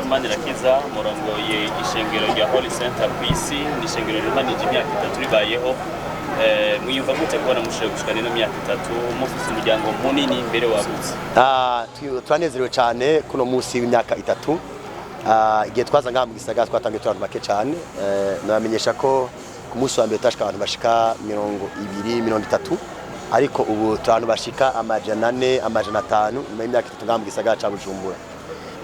Manirakiza, murongoye ishengero rya Holy Center ku isi. Ni ishengero rimanije imyaka 3 ribayeho. Mwiyumva gute kubona mushoboye gushikana ino myaka 3, mufise umuryango munini mbere wagutse? Turanezerewe cyane kuno munsi w'imyaka 3. Igihe twaza ngaha mu gisagara twatangiye turi abantu bake cyane. Nabamenyesha ko ku munsi wa mbere twashika abantu bashika 20, 30, ariko ubu turi abantu bashika 400, 500 nyuma y'imyaka 3 ngaha mu gisagara ca Bujumbura.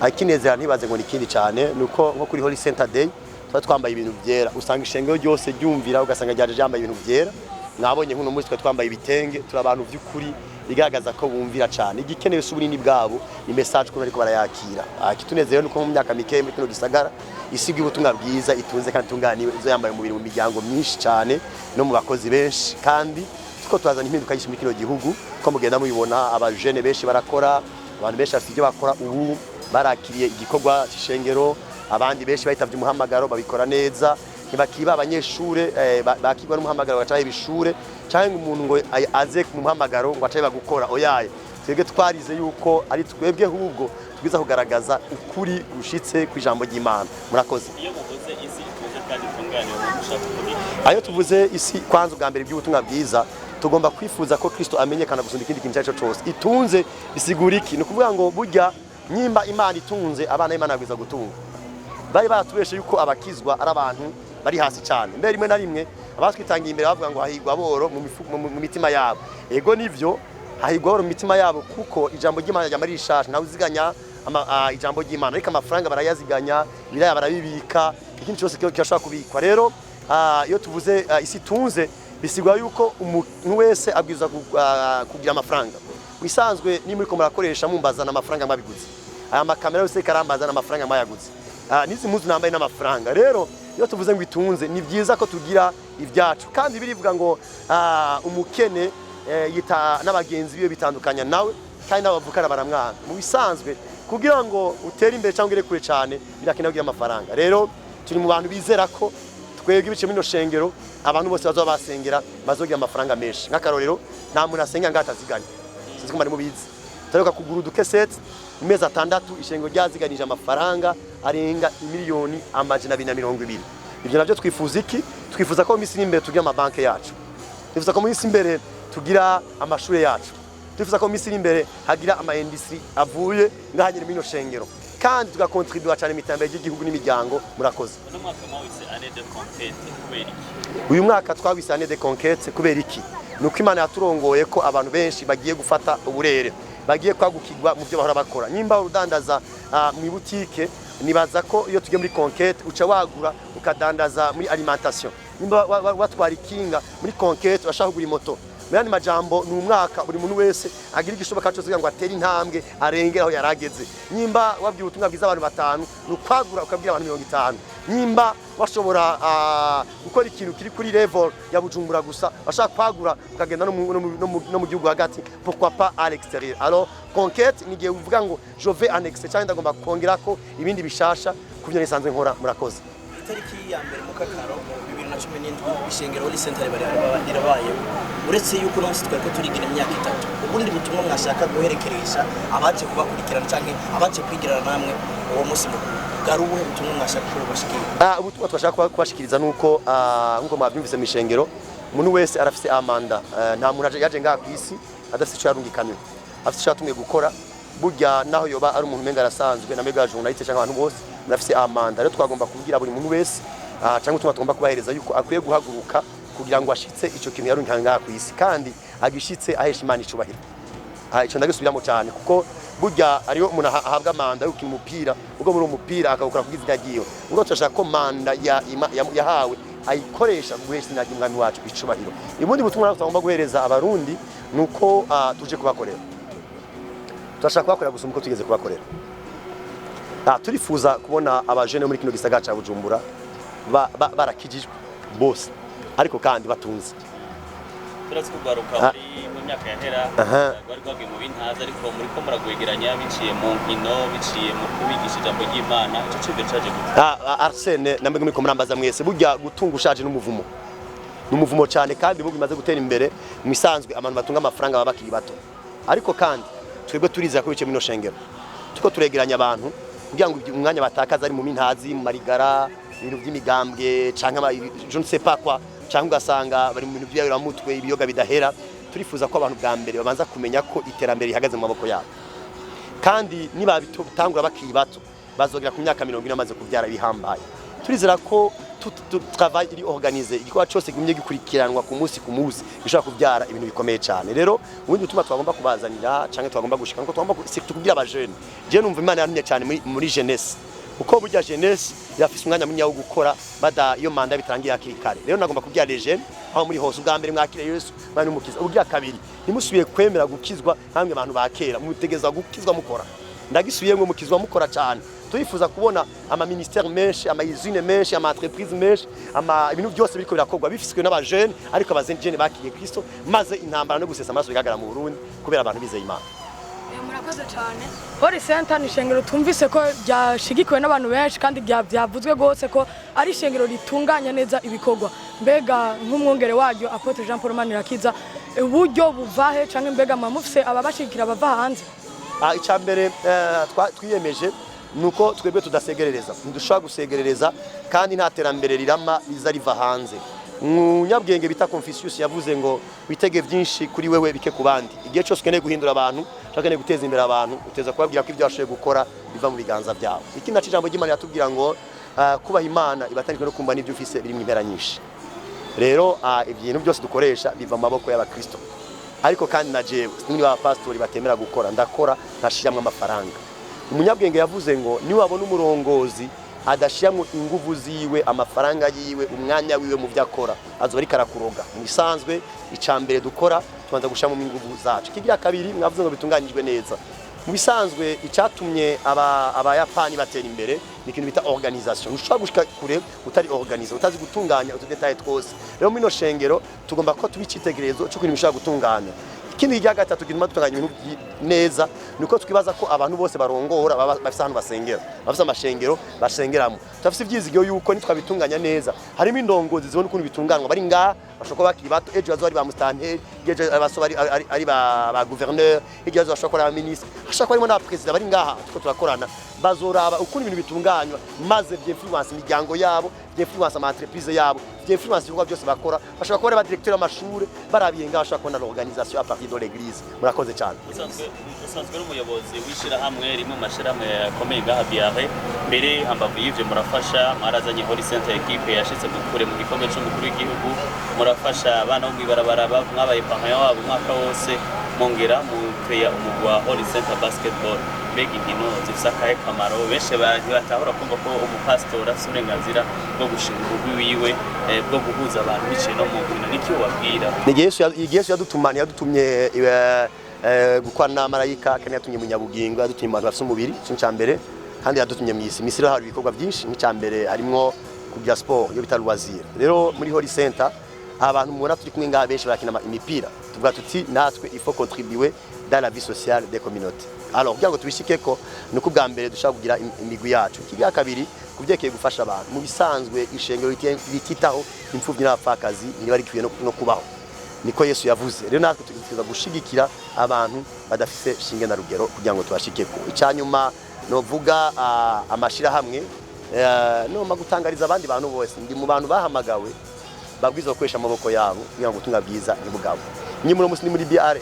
Akinezera ntibaze ngo ni ikindi cyane, nuko nko kuri Holy Center Day tuba twambaye ibintu byera, usanga ishengero ryose ryumvira, ugasanga ryaje ryambaye ibintu byera. Mwabonye nk'uno munsi twari twambaye ibitenge. Turi abantu by'ukuri bigaragaza ko bumvira cyane. Igikenewe si ubunini bwabo, ni message ukuntu ariko barayakira. Ikitunezero nuko mu myaka mike muri kino gisagara isi y'ubutumwa bwiza itunze kandi itunganiwe izo yambaye umubiri mu miryango myinshi cyane no mu bakozi benshi, kandi tuko turazana impinduka nyinshi muri kino gihugu, ko mugenda mubibona. Abajene benshi barakora, abantu benshi bafite ibyo bakora ubu, barakiriye igikorwa cy'ishengero. Abandi benshi bahitavye umuhamagaro, babikora neza, ntibakiba abanyeshure, bakigwa n'umuhamagaro bagaca ibishure, canke umuntu ngo aze mu muhamagaro ngo acaye bagukora. Oyaye, twebwe twarize yuko ari twebwe ahubwo twiza kugaragaza ukuri gushitse ku ijambo ry'Imana. Murakoze. Iyo muvuze isi itunze kandi itunganiwe, mushaka kuvuga iki? Ayo tuvuze isi, kwanza ubwa mbere by'ubutumwa bwiza, tugomba kwifuza ko Kristo amenyekana gusumba ikindi kintu icyo cyose. Itunze bisigura iki? Ni ukuvuga ngo burya nyimba Imana itunze, abana b'Imana bagwiza gutunga. Bari baratubeshe yuko abakizwa ari abantu bari hasi cyane. Mbere rimwe na rimwe abatwitangiye imbere bavuga ngo hahigwa aboro mu mitima yabo. Ego nivyo, hahigwa aboro mu mitima yabo, kuko ijambo ry'Imana ryama rishasha. Ntawe uziganya ijambo ry'Imana, ariko amafaranga barayaziganya, ibiraya barabibika, ikindi cyose kirashobora kubikwa. Rero iyo tuvuze isi itunze, bisigura yuko umuntu wese abwirizwa kugira amafaranga. Bisanzwe ni muri ko murakoresha mumbazana amafaranga mwabiguze. Aya makamera yose karambazana amafaranga mwayaguze. N'izi mpuzu nambaye n'amafaranga. Rero iyo tuvuze ngo itunze, ni byiza ko tugira ibyacu, kandi birivuga ngo umukene yita n'abagenzi biwe bitandukanya nawe, kandi n'abavukana baramwanga. Mu bisanzwe kugira ngo utere imbere cyangwa ugere kure cyane, birakenewe kugira amafaranga. Rero turi mu bantu bizera ko twebwe ibice muri ino shengero, abantu bose bazoba basengera bazogira amafaranga menshi. Nk'akarorero, nta muntu asenga ngo ataziganya. Sinzi ko mwari mubizi. Turaruka kugura udukeseti mu mezi 6, ishengero ryaziganije amafaranga arenga 220,000,000. Ibyo navyo twifuza iki? Twifuza ko mu minsi iri imbere tugira amabanki yacu, twifuza ko mu minsi imbere tugira amashuri yacu, twifuza ko mu minsi iri imbere hagira ama industrie avuye ngaha nyene muri ino shengero, kandi tugakontribuwa cyane mu iterambere ry'igihugu n'imiryango. Murakoze. Uno mwaka mwawise année de conquête, kubera iki? Uyu mwaka twawise année de conquête kubera iki? Ni uko Imana yaturongoye ko abantu benshi bagiye gufata uburere, bagiye kwagukirwa mu byo bahora bakora. Nimba urudandaza mu butike, nibaza ko iyo tugiye muri conquête uca wagura ukadandaza muri alimentation. Nimba watwara ikinga, muri conquête urashaka kugura imoto. Mu yandi majambo, ni umwaka buri muntu wese agira igishoboka cyose kugira ngo atere intambwe, arenge aho yarageze. Nimba wabwira ubutumwa bwiza abantu batanu, ni ukwagura ukabwira abantu 50. Nimba washobora gukora ikintu kiri kuri level ya Bujumbura gusa, washaka kwagura ukagenda no mu gihugu hagati, pourquoi pas à l'extérieur? Alors conquête ni igihe uvuga ngo je vais annexer, cyangwa ndagomba kongerako ibindi bishasha ku byo nisanzwe nkora. Murakoze. Itariki ya 1 mu Kakaro 2017, ishengero Holy Center rirabayeho. Uretse yuko uno munsi twari ko turigira imyaka 3, ubundi butumwa mwashaka guherekeresha abaje kubakurikirana canke abaje kwigirana namwe uwo munsi mukuru, bwari ubuhe butumwa mwashaka ko bubashikira? Ubutumwa twashaka kubashikiriza nuko nkuko mwabyumvise mu ishengero, umuntu wese arafise un mandat. Nta muntu yaje ngaha ku isi adafise ico yarungikanywe, afise ico yatumwe gukora. Burya naho yoba ari umuntu umenga arasanzwe na mega journaliste cyangwa abantu bose murafise un mandat. Rero twagomba kubwira buri muntu wese, cyangwa ubutumwa tugomba kubahereza, yuko akwiye guhaguruka kugira ngo ashitse ico kintu yarungikanywe ngaha ku isi, kandi agishitse ahesha Imana icubahiro. Ico ndagisubiramo cyane, kuko burya ariyo umuntu ahabwa mandat yo gukina umupira, ubwo muri uwo mupira akawukora ku izina ryiwe. Ubwo turashaka ko mandat yahawe ayikoresha guhesha izina ry'Umwami wacu icubahiro. Ubundi butumwa natwe tugomba guhereza Abarundi ni uko tuje kubakorera, turashaka kubakorera gusa uko tugeze kubakorera. Turifuza kubona abajene muri kino gisagara ca Bujumbura barakijijwe bose, ariko kandi batunze. Turazi ko urwaruka muri mu myaka yahera rwari rwagiye mu bintazi, ariko muri ko muragwegeranya biciye mu nkino, biciye mu kubigisha ijambo ry'Imana. Ico ciyumviro caje gute? Arsene, namwe muriko murambaza mwese, burya gutunga ushaje n'umuvumo, ni umuvumo cyane. Kandi ibihugu bimaze gutera imbere, mu isanzwe abantu batunga amafaranga baba bakiri bato. Ariko kandi twebwe turizera ko biciye muri ino shengero tuko turegeranya abantu. Kugira ngo umwanya batakaza ari mu mintazi, mu marigara, ibintu by'imigambwe canke je ne sais pas quoi, canke ugasanga bari mu bintu by'abiramutwe, ibiyoga bidahera. Turifuza ko abantu bwa mbere babanza kumenya ko iterambere rihagaze mu maboko yabo, kandi nibabitangura bakiri bato bazogera ku myaka 40 bamaze kubyara bihambaye. Turizera ko tout travail iri organisé, igikorwa cyose gumye gikurikiranwa ku munsi ku munsi, gishobora kubyara ibintu bikomeye cyane. Rero ubundi butumwa twagomba kubazanira canke twagomba gushika nuko twagomba surtout kubwira abajene. Je numva Imana yantumye cyane muri jeunesse, kuko burya jeunesse irafise umwanya munini wo gukora bada iyo mandat bitangiye hakiri kare. Rero nagomba kubwira les jeunes aho muri hose, ubwa mbere mwakire Yesu Mwami n'Umukiza. Ubwa kabiri, ntimusubiye kwemera gukizwa nkamwe abantu ba kera, mutegeza gukizwa mukora. Ndagisubiyemwo, mukizwa mukora cyane. Turifuza kubona ama ministère menshi, ama usine menshi, ama entreprise menshi, ama ibintu byose biriko birakorwa bifiswe n'abajene, ariko abajene bakiriye Kristo, maze intambara no gusesa amaraso bigaragara mu Burundi kubera abantu bizeye Imana. Murakoze cyane. Holy Center ni ishengero tumvise ko ryashigikiwe n'abantu benshi kandi byavuzwe rwose ko ari ishengero ritunganya neza ibikorwa. Mbega nk'umwungere waryo, Apôtre Jean Paul Manirakiza, uburyo buvahe, canke mbega muba mufise ababashigikira bava hanze? Icya mbere twiyemeje ni uko twebwe tudasegerereza, ntidushobora gusegerereza, kandi nta terambere rirama riza riva hanze. Umunyabwenge bita Confucius yavuze ngo: "Witege byinshi kuri wewe, bike ku bandi." Igihe cyose ukeneye guhindura abantu cyangwa ukeneye guteza imbere abantu, uteza kubabwira ko ibyo washoboye gukora biva mu biganza byawe. Ikindi naco, ijambo ry'Imana yatubwira ngo kubaha Imana ibatanijwe no kumva n'ibyo ufise biri mu impera nyinshi. Rero ibintu byose dukoresha biva mu maboko y'abakristo, ariko kandi na jewe sinzi ba pastori batemera gukora, ndakora nkashiramwo amafaranga. Umunyabwenge yavuze ngo niwabona umurongozi adashiramwo inguvu ziwe, amafaranga yiwe, umwanya wiwe mu byo akora, azoba ariko arakuroga. Mu bisanzwe, ica mbere dukora, tubanza gushiramo inguvu zacu. Ikigira kabiri, mwavuze ngo bitunganyijwe neza. Mu bisanzwe, icyatumye abayapani batera imbere ni ikintu bita organisation. Ntushobora gushika kure utari organisé, utazi gutunganya utu détails twose. Rero muri ino shengero tugomba ko tuba icyitegererezo cy'ukuntu bishobora gutunganya. Ikindi rya gatatu gituma dutunganya ibintu neza ni uko twibaza ko abantu bose barongora baba bafise ahantu basengera, bafise amashengero basengeramo. Turafise ivyizigiro yuko nitwabitunganya neza, harimo indongozi zibona ukuntu bitunganywa, bari ngaha bashobora kuba bakiri bato, ejo bazoba ari ba mustanteri, ejo bazoba ari ba gouverneur, ejo bazoba bashobora kuba ari aba ministre, hashobora kuba harimo n'abaperezida bari ngaha turiko turakorana. Bazoraba ukuntu ibintu bitunganywa, maze vyinfluence imiryango yabo, vyinfluence ama entreprise yabo, vyinfluence ibikorwa byose bakora. Bashobora kuba ari ba directeur y'amashure, barabiye ngaha bashobora kubona l'organisation à partir de l'église. Murakoze cyane. Usanzwe uri umuyobozi w'ishyirahamwe rimwe mu mashyirahamwe akomeye ngaha Biare. Mbere hambavu y'ivyo murafasha, mwarazanye Holy Center équipe yashitse mu kure mu gikombe c'umukuru w'igihugu, murafasha abana bo mw'ibarabara, mwabaye parrain wabo umwaka wose, mwongera mukreya umugwi wa Holy Center Basketball. Mbega inkino zifise akahe kamaro? Benshi ntibatahura kumva ko umupasitori afise uburenganzira bwo gushinga umugwi wiwe, bwo guhuza abantu biciye no mu nkino. Niki wobabwira? Ni igihe Yesu igihe Yesu yadutuma, ntiyadutumye gukorana n'abamarayika, kandi yatumye mu nyabugingo, yadutumye mu bantu bafise umubiri, ikintu cya mbere. Kandi yadutumye mu isi. Mu isi rero hari ibikorwa byinshi. Nk'icya mbere harimwo kugira sport, iyo bita loisir. Rero muri Holy Center, abantu mubona turi kumwe ngaha benshi barakina imipira. Tuvuga tuti natwe il faut contribuer dans la vie sociale des communautés. Alors kugira ngo tubishikeko, ni uko ubwa mbere dushaka kugira imigwi yacu. Ikigira kabiri, kuvyerekeye gufasha abantu, mu bisanzwe ishengero rititaho imfuvyi n'abapfakazi ntiriba rikwiye no kubaho, niko Yesu yavuze. Rero natwe tugerageza gushigikira abantu badafise shinge na rugero kugira ngo tubashikeko. Icyanyuma novuga, amashirahamwe, noma gutangariza abandi bantu bose, ndi mu bantu bahamagawe babwirizwa gukoresha amaboko yabo kugira ngo ubutumwa bwiza ntibugabo. Nyuma uno munsi ni muri BRA,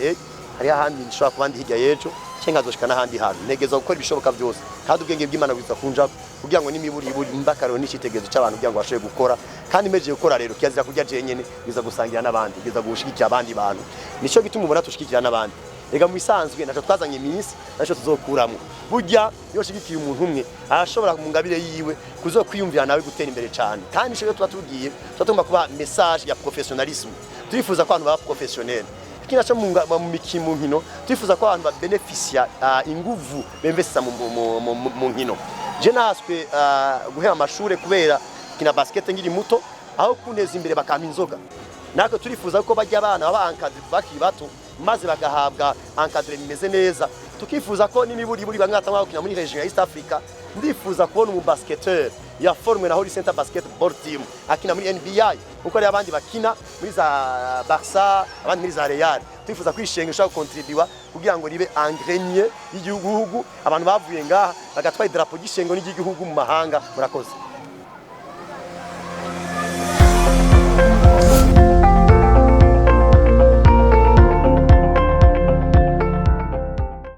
hariho ahandi nshobora kuba ndi hirya y'ejo cyangwa nkazoshika n'ahandi hantu. Ntegerezwa gukora ibishoboka byose, kandi ubwenge bw'Imana bwiza kunja kugira ngo n'imiburiburi mbakarero n'icitegerezo cy'abantu kugira ngo bashobore gukora. Kandi mejeje gukora rero, kirazira kurya jenyene, biza gusangira n'abandi, biza gushigikira abandi bantu. Nico gituma ubona tushigikira n'abandi. Rega mu bisanzwe naco twazanye iminsi, naco tuzokuramwo. Burya iyo ushigikiye umuntu umwe, arashobora mu ngabire yiwe kuzokwiyumvira nawe gutera imbere cyane. Kandi ico tuba tugiye, tuba tugomba kuba message ya professionnalisme. Turifuza ko abantu baba professionnel. Ikindi naco, mu nkino, turifuza ko abantu babenefisia inguvu bemvesisa mu nkino. Je naswe guhera amashure kubera kina basket nkiri muto, aho kunteza imbere bakampa inzoga. Natwe turifuza ko bajya abana baba encadré bakiri bato, maze bagahabwa encadré bimeze neza. Tukifuza ko n'imiburiburi bamwe batangwa gukina muri région ya East Africa. Ndifuza kubona umu basketteur yaformwe na Holy Center Basketball Team akina muri NBA, kuko hari abandi bakina muri za Barca, abandi muri za Real. Twifuza ko ishengero ishobora gukontribuwa kugira ngo ribe un grenier y'igihugu, abantu bavuye ngaha bagatwara idarapo ry'ishengero n'iry'igihugu mu mahanga. Murakoze.